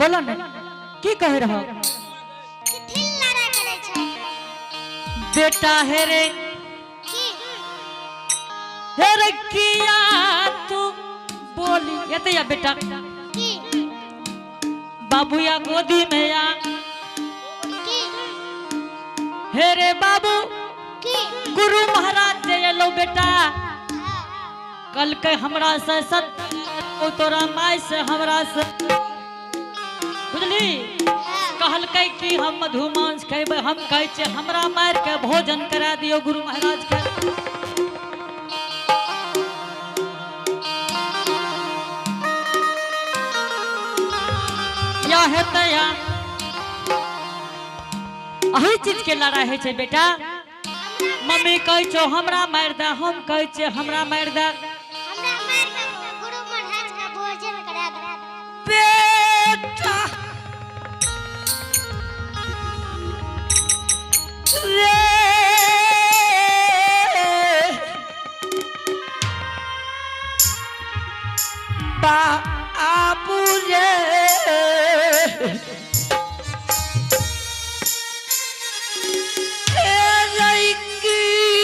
बोलो ने, की कह रहो? कथी लड़ाई करै छै? बेटा हे रे। की? हे रे, किया तू बोली एते या बेटा। की? बाबू या गोदी में या। की? हे रे बाबू। की? गुरु महाराज जे एलो बेटा। हाँ। कल के हमरा से सत ओ तोरा माय से हमरा से, बुझली? हाँ। कहलकै कि हम मधुमांस खेबै। हम कहै छियै, हमरा मारि के भोजन करा दियौ गुरु महाराज के। या हेतै या अही चीज के लड़ाई होइ छै बेटा। मम्मी कहै छौ हमरा मारि दे, हम कहै छियै हमरा मारि दे। हमरा मारि के गुरु महाराज के भोजन करा दे। बेटा रे, बापू रे, ए लइकिया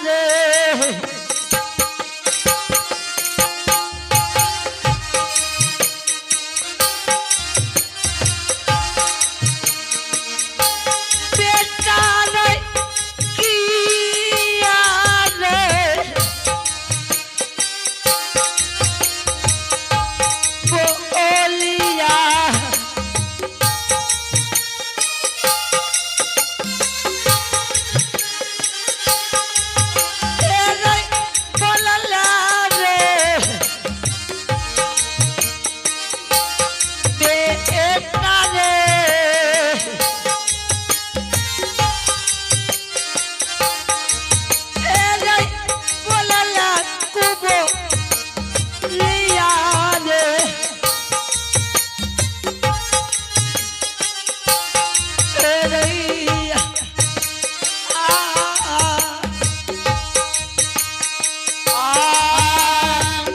रे। बेटा रे, किया रे, बोलिया। ए रे बोलला रे, बेटा रे। ए बोलला कुबो लिया रे। ए रैया, आ, आ, आ,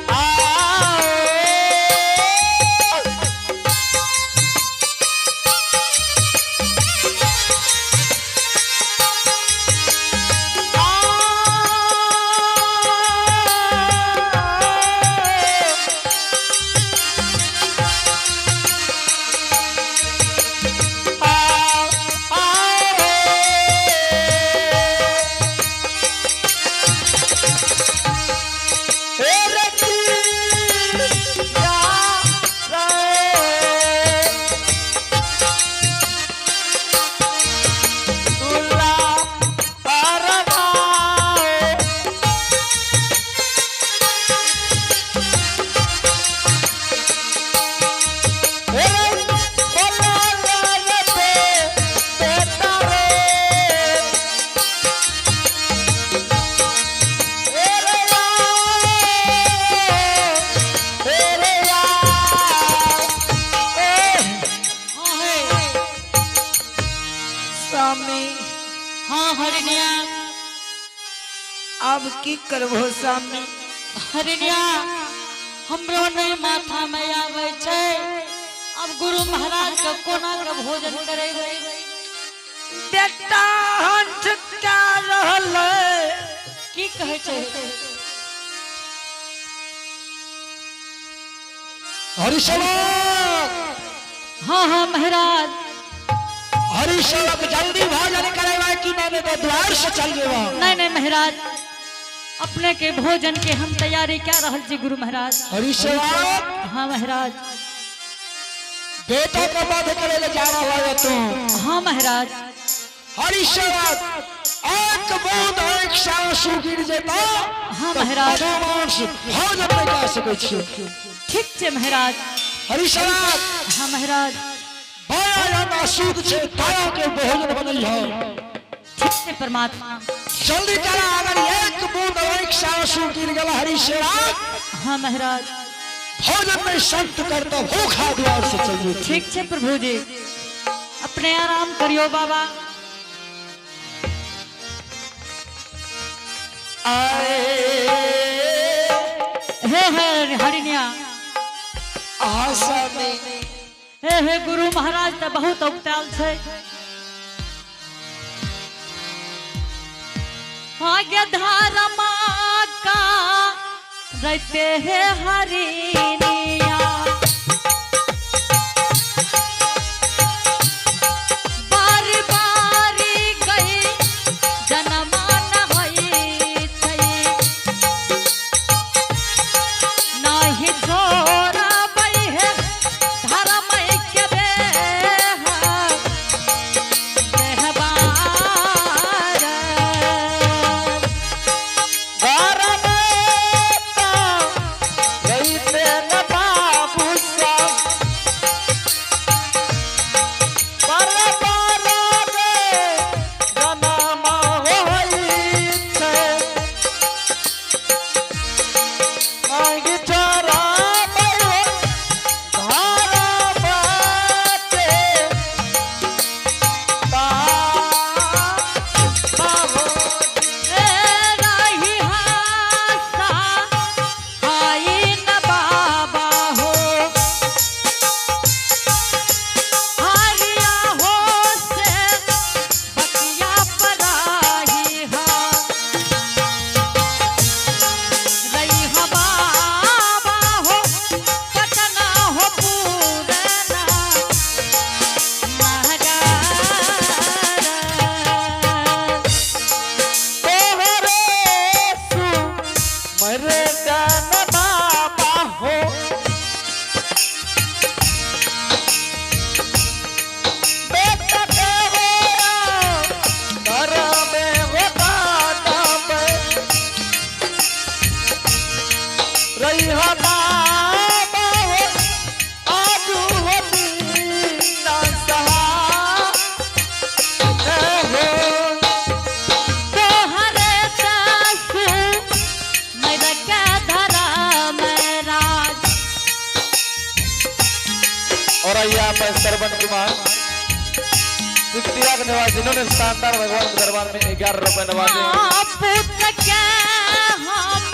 आ। हाँ हे। स्वामी। हाँ हरिणिया। अब की करबो स्वामी? हरिणिया, हमरो नहीं माथा में आबै छै, अब गुरु महाराज के कोना के भोजन करेबै? बेटा हंस का रहल। की कहै छै? हरिशवक। हाँ हाँ महाराज। हरिशवक, जल्दी भोजन करेबा कि नहीं तो द्वार से चल जेबा? नहीं नहीं महाराज, अपने के भोजन के हम तैयारी क्या रहल छी गुरु महाराज। हरिशवक। हाँ महाराज। बेटा के वध करे ले जा रहा है तू? हाँ महाराज। हरिशवक, एक बूंद एक आंसू गिर जेता हाँ तऽ महाराज। मधुमांस भोजन नहि कऽ सकै छियै। ठीक छै महाराज। हरिशवक। हाँ महाराज। बाया रंग अशुद्ध छै, ताया के भोजन बनल है। ठीक छै परमात्मा। जल्दी करा, अगर एक बूंद एक आंसू गिर गेल हरिशवक, हाँ महाराज। भोजन में संत करता भूखा द्वार से चल जेतै। ठीक छै प्रभु जी, अपने आराम करियो बाबा। आए। हे हे हरिणिया। हाँ स्वामी। हे हे गुरु महाराज तऽ बहुत औगताल छै। आगे धर्मा का रहते है हरिनिया, बारी बारी गई जनमा न होई छै। नाही छोड़बै है धर्म के देह देहबार। घर में तो रहिते न बाबू सब, पर पर रे जनम होई छै। आगे चोराबै हो धर्म के बाबू। ए राही हासा आई न बाबा हो, हरिया हो से बकिया पराही हा। रही हा बाबा हो पटना हो पूरना महाराज। तोहरे सु मरदन बाबा हो, बेटा देवरा घर में हो दादा में रही हो बाबा हो आजू हो दीना सहा हो। तोहरे दास मेरा क्या धरा महाराज। और आइए आप हैं सरवन कुमार सिकटिया के निवासी, इन्होंने शानदार भगवान के दरबार में 11 रुपए नवाजे हैं। पुत्र के हम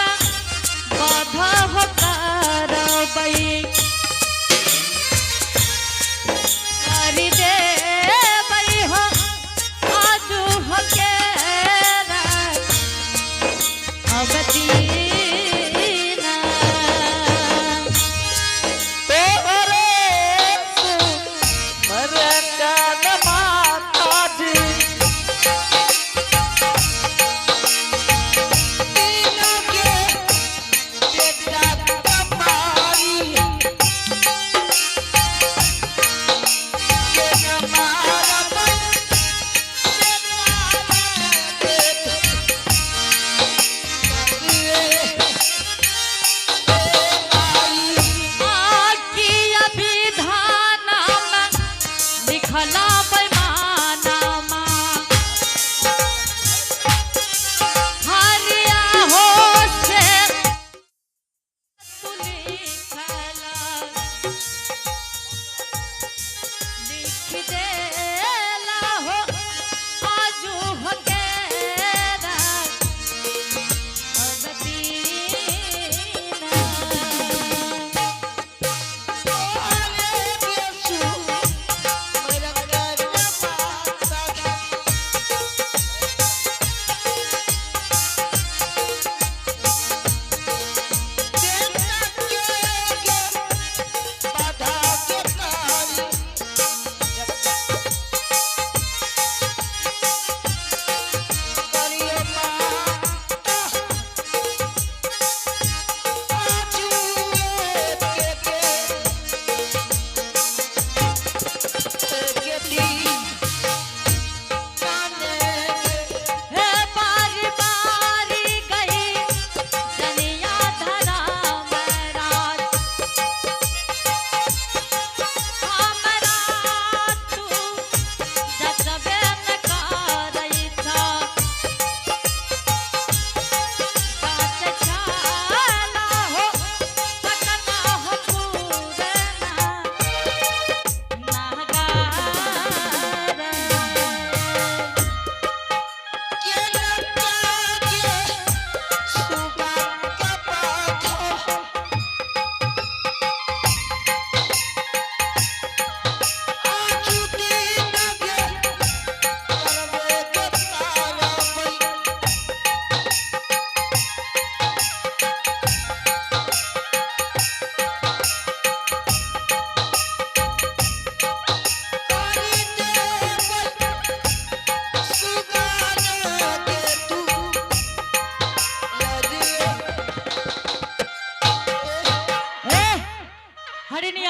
बाधा हो करबै, कर देबै हो आजू हो के अब दीना। तोहरे सु मरदन माता जी।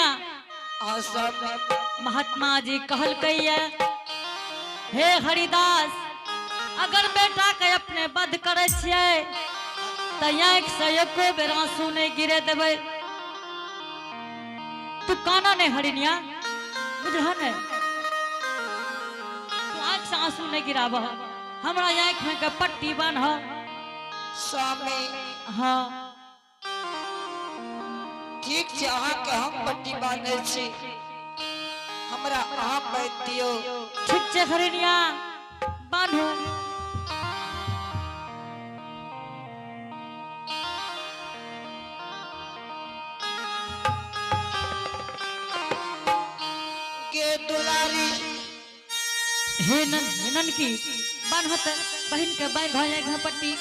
हरिणिया, हाँ स्वामी। महात्मा जी कहलकैया, हे हरिदास, अगर बेटा के अपने बध करे छियै त आँखि से एको बेर आंसू नहीं गिरे देबै। तू काना नहीं हरिणिया, बुझह ने, तू आँखि से आंसू नहीं गिराब, हमरा आँखि में के पट्टी बान्ह। स्वामी। हाँ। ठीक छै, अहाँके हम पट्टी बान्है छी, हमरा अहाँ बान्हि दियौ। ठीक छै हरिणिया, बान्हू। गे दुलारी। हे नन, हे ननकी, बान्ह त बहिन के बान्ह आँखि में पट्टी।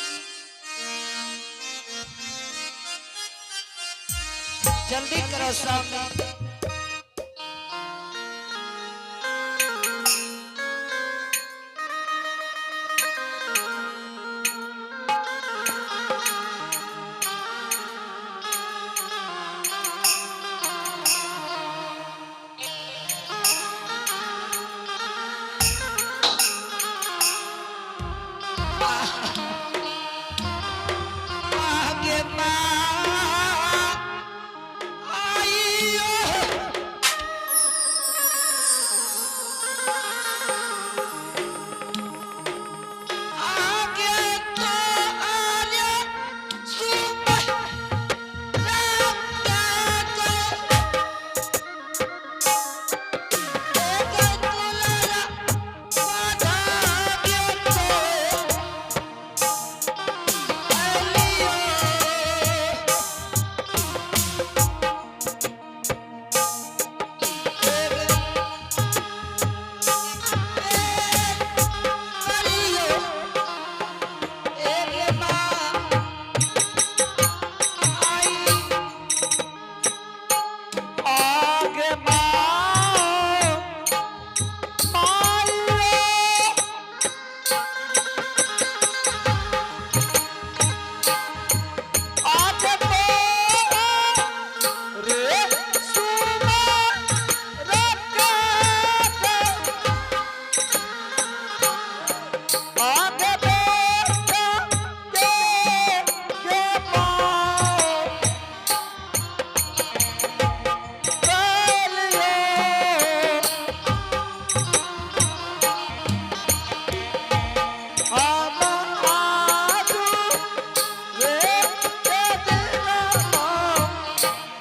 जल्दी करो स्वामी। आगे माँ आइयो। आगे तो आर्य सुमह आगे माँ माइयो। आगे तो रे सुमा रखे, आगे बेटा के के पाओ।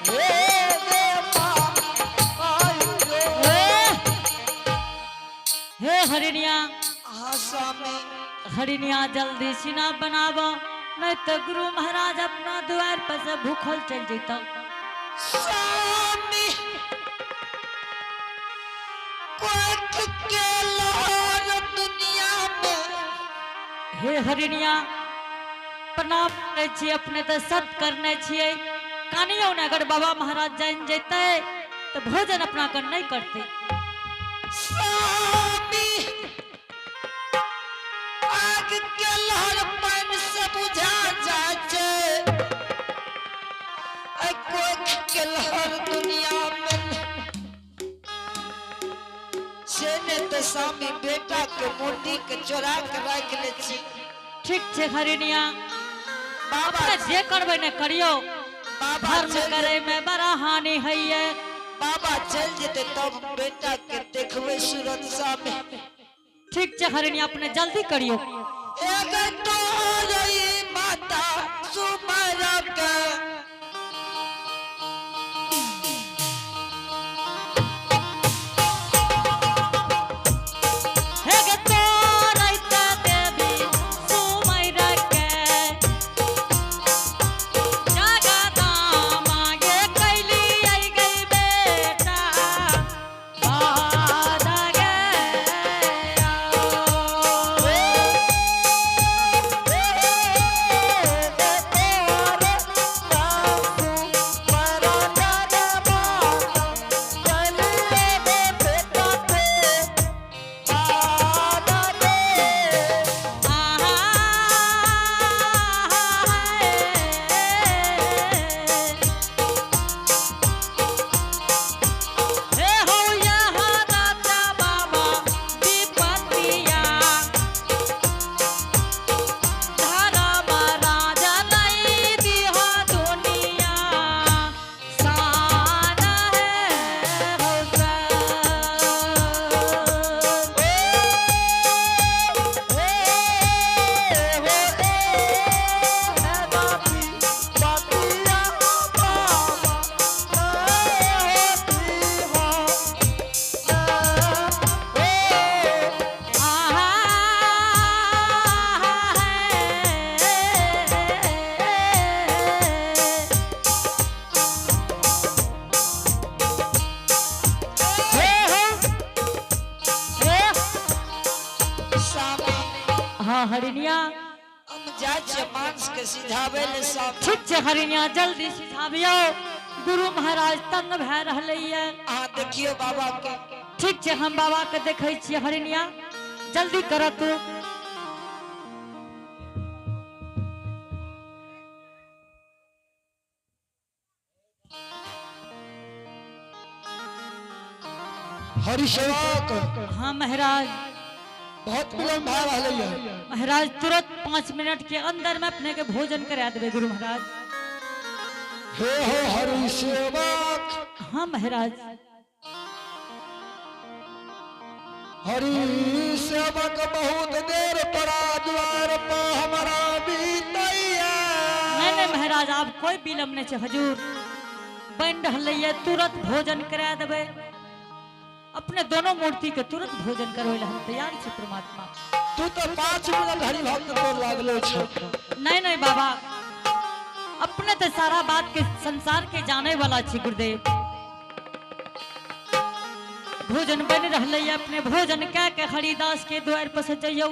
हे, हे हरिणिया। हाँ स्वामी। हरिणिया, जल्दी सीना बनाब, नहीं तो गुरु महाराज अपना द्वार पर से भूखल चल जेता। स्वामी, कोख के लहर दुनिया में। हे हरिणिया, प्रणाम करै छी, अपने तऽ सत करने छियै। कानियो ने, अगर बाबा महाराज जान जेतै तऽ भोजन अपना कर नहीं करते। स्वामी, आग के लहर पानि से बुझा जाइ छै, ऐ कोख के लहर दुनिया में से ने तऽ स्वामी बेटा के मोटी के चोरा के राखि लै छी। ठीक छै हरिणिया। बाबा अपने जे करबै ने करियौ। बाबा धर्म चलि करे में बड़ा हानि होइए। बाबा चलि जेतै तब बेटा के देखबै सूरत स्वामी। ठीक छै हरिणिया, अपने जल्दी करियौ। एगो तोरई माता सुमर के। हे गे तोरै त देवी सुमैर के, जगदामा गे कैली आई गई बेटा बाधा गे। हरिणिया। हम जाइ छियै मांस के सिझाबै ले सब। ठीक छै हरिणिया, जल्दी सिझाबियौ, गुरु महाराज तंग भए रहलै ये। अहाँ देखियौ बाबा के। ठीक छै, हम बाबा के देखै छियै। हरिणिया, जल्दी कर तू। हरिसेवक। हाँ महाराज। बहुत विलम्ब भए रहलै है। महाराज, तुरंत 5 मिनट के अंदर में अपने के भोजन करा देबै गुरु महाराज। हे हो हरिसेवक। हाँ महाराज। हरिसेवक, बहुत देर तोरा द्वार पर हमरा बीतैया। नहीं नहीं महाराज, आब कोई विलम्ब नहीं छै हजूर, बनि रहलै ये, तुरंत भोजन करा देबै अपने दोनों मूर्ति के। तुरंत भोजन करबै लए हम तैयार छी परमात्मा। तू तो 5 मिनट हरिभक्त तोर लागलो छ। नहीं नहीं बाबा, अपने तो सारा बात के संसार के जाने वाला छी गुरुदेव। भोजन बन रहलै ये, अपने भोजन कए के हरिदास के द्वार पर से जइयौ।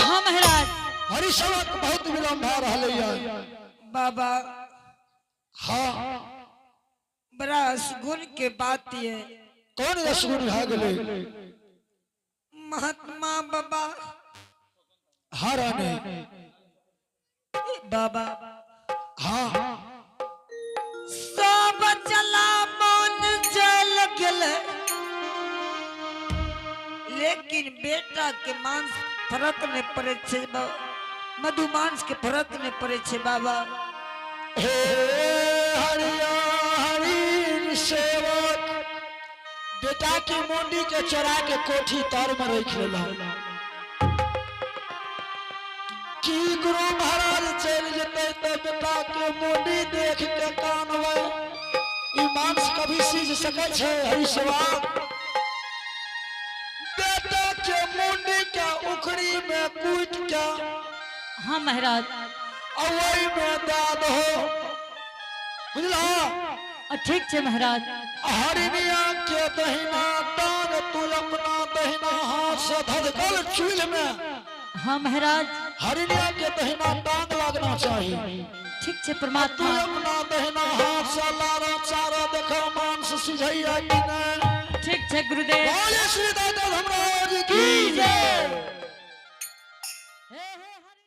हाँ महाराज। हरिसेवक, बहुत विलम्ब भए रहलै है। बाबा। हाँ। बड़ा असगुन के बात ये। कौन रसगुन भए गेलै? महात्मा बाबा। हाँ रानी। बाबा। हाँ। सब चला मन चल गेल, लेकिन बेटा के मांस फरक नहीं पड़े छे, मधु मांस के फरक नहीं पड़े छे बाबा। हे हरिया हरि सेवक, बेटा की मुंडी के चोरा के कोठी तर में रख लेला की गुरु महाराज चल जते तो बेटा के मुंडी देख के कानवे? ई मांस कभी सीज सके छे हरि सेवक? बेटा के मुंडी के उखड़ी में कूट के हाँ महाराज। और वही में दे दहो, बुझला? ठीक छे महाराज। हरिणिया के दहिना टांग तू अपना दहिना हाथ से धधकल चूल्ह में हाँ महाराज। हरिणिया के दहिना टांग लगना चाहिए। ठीक छै तू परमात्मा। अपना दहिना हाथ से लारा चारा देखो मांस सिझैया कि नहीं। ठीक छै गुरुदेव। बोले श्री दादा धर्मराज की जय।